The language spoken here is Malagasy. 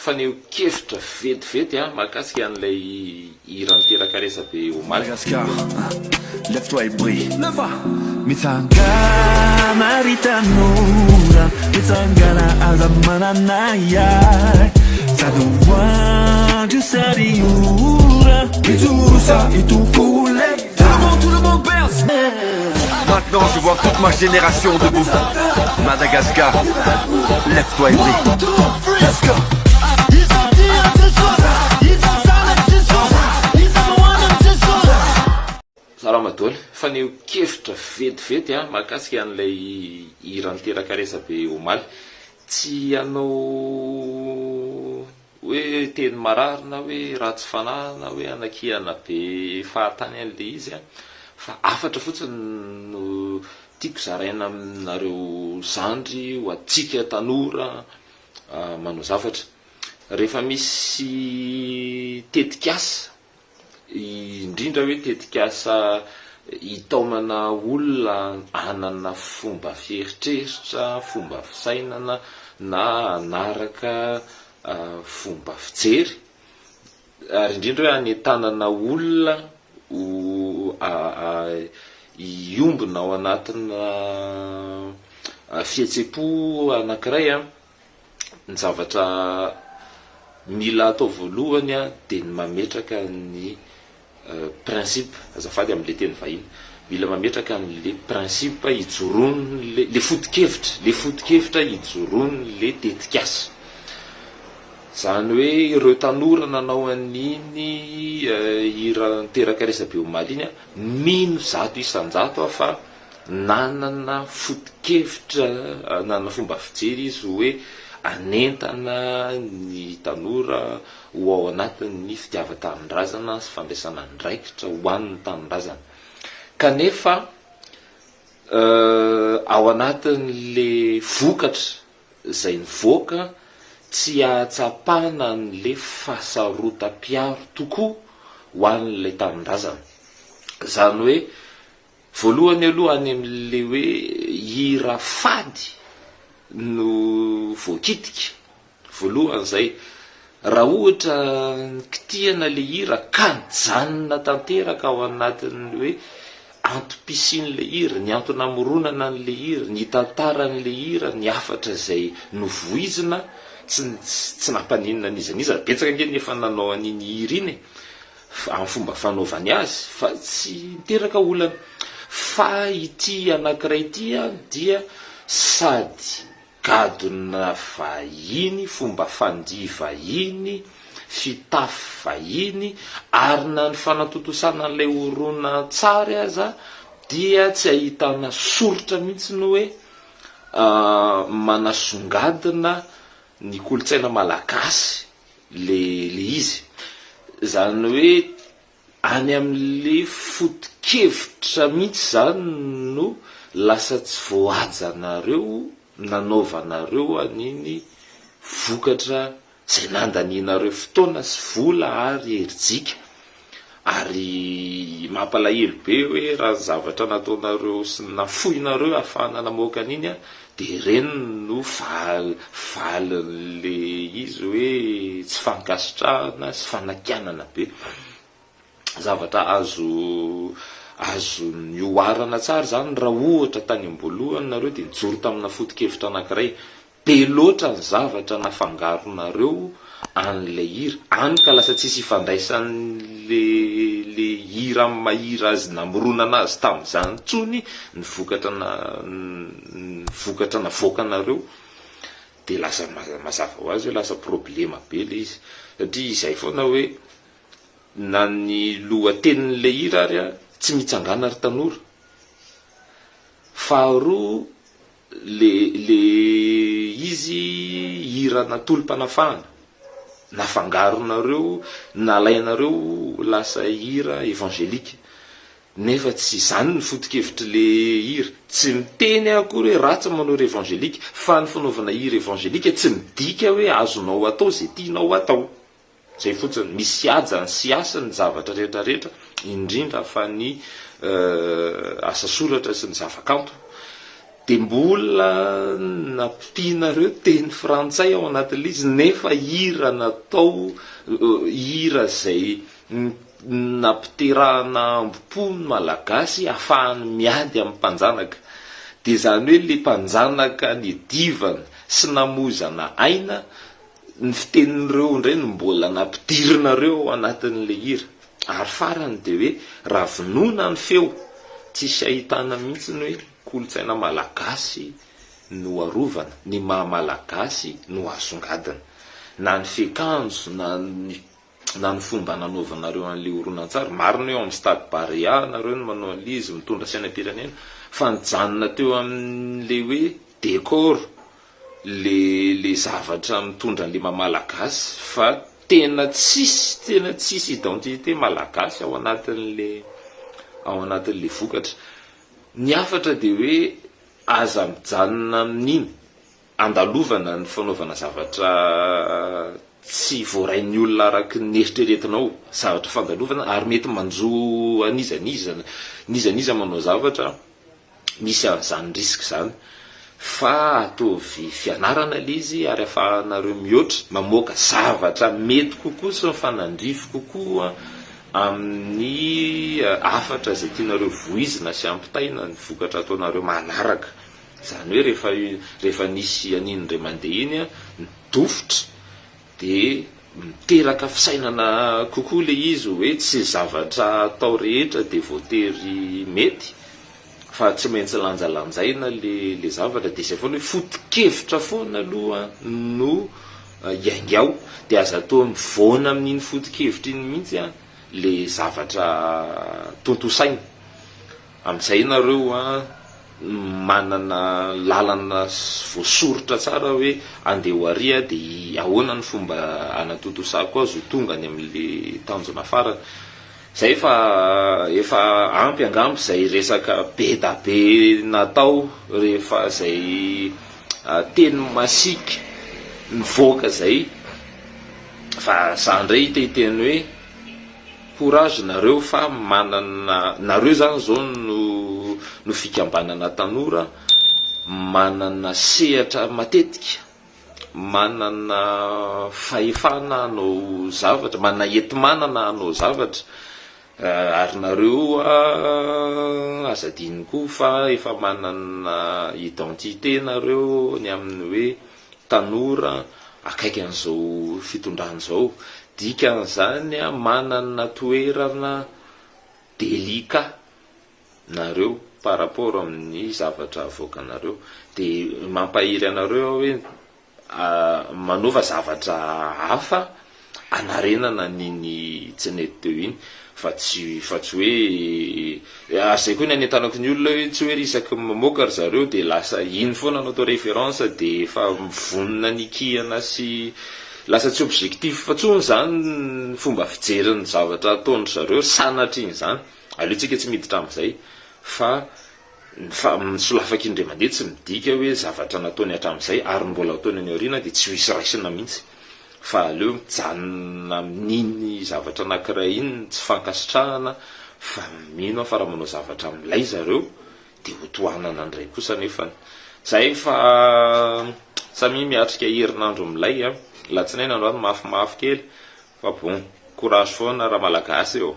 Fanehoan-kevitra vetivety mahakasika an'ilay hira niteraka resabe omaly. Madagascar, lève-toi et brille. Mitsangana ry tanora, mitsangana aza manana ahiahy. Sady ho andro sady ora, mijorosa hitokole. Tout le monde, tout le monde berce. Maintenant je vois toute ma génération debout. Madagascar, lève-toi et brille. Let's go. Salama daholo. Fanehoan-kevitra vetivety mahakasika an'ilay hira niteraka resabe omaly. Tsy hanao hoe teny marary na hoe ratsy fanahy na hoe hanakihana be fahatany an'ilay izy fa hafatra fotsiny no tiako zaraina aminareo zandry ho antsika tanora manao zavatra. Rehefa misy tetikasa indrindra hoe tetikasa hitaomana olona hanana fomba fieritreritra, fomba fisainana na hanaraka fomba fijery, ary indrindra hoe hanentanana olona ho hiombona ao anatina fihetseham-po anankiray. Ny zavatra mila atao voalohany dia ny mametraka ny principe, azafady amin'ilay teny vahiny, mila mametraka an'ilay principe ijoroan'ilay, ilay foto-kevitra, ilay foto-kevitra ijoroan'ilay tetikasa. Izany hoe ireo tanora nanao an'iny hira niteraka resabe omaly iny, mino 100% aho fa Nanana foto-kevitra, nanana fomba fijery izy hoe hanentana ny tanora ho ao anatin'ny fitiavan-tanindrazana sy fandraisana andraikitra ho an'ny tanindrazana. Kanefa ao anatin'le vokatra izay nivoaka tsy ahatsapana an'le fahasarotam-piaro tokoa ho an'ilay tanindrazana. Izany hoe Voalohany aloha any amin'ilay hoe hira fady no voakitika, voalohany izay. Raha ohatra nikitihana ilay hira ka nijanona tanteraka ao anatin'ny hoe antom-pisian'ilay hira, ny antony namoronana an'ilay hira, ny tantaran'ilay hira, ny hafatra izay novoizina, tsy tsy nampaninona an'iza n'iza, betsaka ange ny efa nanao an'iny hira iny e. amin'ny fomba fanaovany azy fa tsy niteraka olana fa ity anankiray ity dia sady gadona vahiny, fomba fandihy vahiny, fitafy vahiny ary na ny fanatontosana an'ilay horonantsary aza dia tsy ahitana soritra mihitsy ny hoe manasongadina ny kolontsaina malagasy le le izy. Zany hoe any amin'le foto-kevitra mihitsy zany no lasa tsy voahajanareo nanaovanareo an'iny vokatra zay nandanianareo fotoana sy vola ary herijika. Ary mampalahelo be hoe raha ny zavatra nataonareo sy ny nafoinareo ahafahana namoaka an'iny an, dia ireny no val valin'le izy hoe tsy fankasitrahana sy fanakianana be. Zavatra azo azo nihoarana tsara izany raha ohatra tany am-boalohany nareo dia nijoro tamina foto-kevitra anankiray. Be loatra ny zavatra nafangaronareo an'ilay hira, any ka lasa tsisy ifandraisan'le le hira amin'ny maha hira azy namoronana azy tamin'izany intsony ny vokatra na ny vokatra navoakanareo de lasa mazava ho azy hoe lasa problema be le izy satria izay foana hoe na ny lohatenin'ilay hira ary an tsy mitsangana ry tanora, faharoa Le le izy hira natolom-panafahana, nafangaronareo, nalainareo lasa hira évangélique, nefa tsy izany ny foto-kevitry le hira, tsy miteny aho akory hoe ratsy ny manao hira évangélique, fa ny fanaovana hira évangélique tsy midika hoe azonao atao ze tianao atao. Zay fotsiny, misy hajany sy hasiny ny zavatra rehetra rehetra, indrindra fa ny asa soratra sy ny zava-kanto. Dia mbola nampianareo teny frantsay ao anatin'ilay izy nefa hira natao, hira izay nampiterahana ambo-po ny Malagasy hahafahany miady amin'ny mpanjanaka. Dia izany hoe ilay mpanjanaka nidivana sy namoizana aina, ny fitenin'ireo indray no mbola nampidirinareo ao anatin'ilay hira. Ary farany dia hoe raha vonoina ny feo, tsisy ahitana mihitsy ny hoe kolontsaina malagasy no arovana, ny maha malagasy no asongadina. Na ny fiakanjo, na ny na ny fomba nanaovanareo an'ilay horonantsary, marina hoe ao amin'ny stade Barea nareo no manao an'ilay izy, mitondra sainam-pirenena, fa nijanona teo amin'ilay hoe décor le le zavatra mitondra an'le maha malagasy fa tena tsisy tena tsisy identité malagasy ao anatin'le ao anatin'le vokatra. Ny hafatra dia hoe aza mijanona amin'iny andalovana ny fanaovana zavatra tsy voarain'ny olona araka ny eritreretinao, zavatra fandalovana ary mety manjo an'iza n'iza n'iza n'iza manao zavatra. misy an'izany risque izany fa ataovy fianarana ilay izy ary afahanareo mihoatra, mamoaka zavatra mety kokoa sy mifanandrify kokoa amin'ny hafatra izay tianareo voizina sy ampitaina ny vokatra ataonareo manaraka. Izany hoe rehefa rehefa nisy an'iny indray mandeha iny nidofotra dia miteraka fisainana kokoa ilay izy hoe tsy zavatra atao rehetra dia voatery mety fa tsy maintsy lanjalanjaina le zavatra dia izay foana hoe foto-kevitra foana aloha no iaingao dia aza atao mivoana amin'iny foto-kevitra iny mihitsy le zavatra tontosaina. Amin'izay nareo an manana lalana voasoritra tsara hoe andeha ho ary aho dia ahoana ny fomba hanatontosako azy ho tonga any amin'le tanjona farany. Zay fa efa ampy angamba izay resaka be da be natao rehefa izay teny masiaka nivoaka izay fa za ndray te hiteny hoe Courage nareo fa manana nareo zany zao no no fikambanana tanora manana sehatra matetika manana fahefana hanao zavatra manana enti-manana hanao zavatra ary nareo aza adino koa fa efa manana identité nareo ny amin'ny hoe tanora akaiky an'izao fitondrana izao, dikan'izany manana toerana delicat nareo par rapport amin'ny zavatra avoakanareo, dia mampahery anareo aho hoe manaova zavatra hafa hanarenana an'iny tsy nety teo iny fa tsy fa tsy hoe ary zay koa ny hanentanako ny olona hoe tsy hoe ry isaky ny mamoaka ry zareo dia lasa iny foana no atao référence dia efa mivonona ny hikihana sy lasa tsy objectif intsony izany ny fomba fijery ny zavatra ataon-dry zareo sanatrian'izany aleo tsika tsy miditra amin'izay fa ny fa ny solafaka indray mandeha tsy midika hoe zavatra nataony hatramin'izay ary ny mbola ataony any aoriana dia tsy ho hisy raisina mihitsy. fa aleo mijanona amin'iny zavatra anakiray iny ny tsy fankasitrahana fa mino aho fa raha manao zavatra milay zareo dia ho tohanana indray kosa nefany. Zay fa samia miatrika herinandro milay a! Latsinainy androany mafimafy kely fa bon courage foana ramalagasy ô!